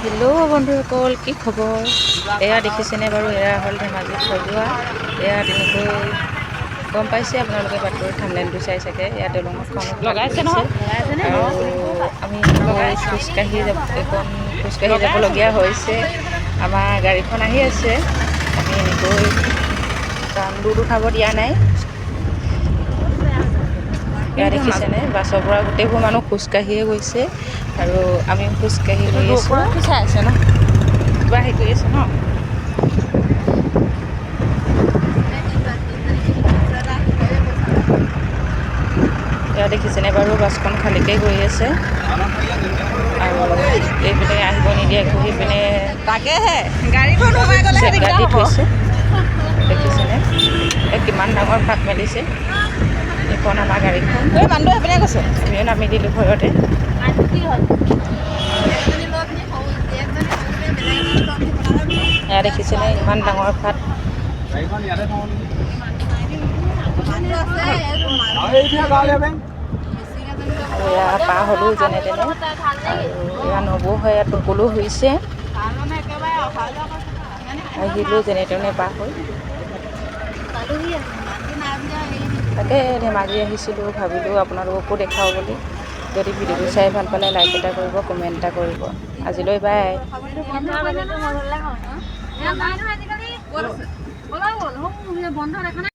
Hello' বন্ধুসকল, কি খবৰ? এয়া দেখিছেনে বাৰু? এয়া হ'ল ধেমাজি খজোৱা। এয়া তেনেকৈ গম পাইছে আপোনালোকে, বাতৰি থামনেলটো চাই চাগে। এয়া দলংখন লগাইছে নহয়? আৰু আমি খোজকাঢ়ি যাব, এখন খোজকাঢ়ি যাবলগীয়া হৈছে। আমাৰ গাড়ীখন আহি আছে। আমি এনেকৈ, কাৰণ দূৰ উঠাব দিয়া নাই। এয়া দেখিছেনে, বাছৰ পৰা গোটেইবোৰ মানুহ খোজকাঢ়িয়ে গৈছে আৰু আমি খোজকাঢ়ি গৈ আছোঁ। কি চাই আছে ন? কিবা হেৰি কৰি আছে ন? এয়া দেখিছেনে বাৰু, বাছখন খালীকৈ গৈ আছে আৰু এইপিনে আহিব নিদিয়ে একো, সেইপিনে তাকেহে গাড়ীখন সোমাই গ'লেহে জেগা দিগদাৰ দি হ'ব। থৈছে। দেখিছেনে, এই কিমান ডাঙৰ ফাট মেলিছে। এইখন আমাৰ গাড়ীখন। এই মানুহটো সেইপিনে গৈছে। আমিও নামি দিলোঁ ভয়তে। এয়া দেখিছেনে, ইমান ডাঙৰ ফাট। গাড়ীখন ইয়াতে থওঁ নেকি? এইফালে গাঁৱলীয়া বেংক। আৰু এয়া পাৰ হ'লোঁ যেনে তেনে। আৰু এয়া নবৌ হয়, ইয়াত টোপলো হৈছে। আহিলোঁ যেনে তেনে পাৰ হৈ। তাকে ধেমাজি আহিছিলোঁ, ভাবিলোঁ আপোনালোককো দেখাওঁ বুলি। যদি ভিডিঅ'টো চাই ভাল পালে লাইক এটা কৰিব, কমেণ্ট এটা কৰিব। আজিলৈ বাই। বন্ধ দেখা নাই।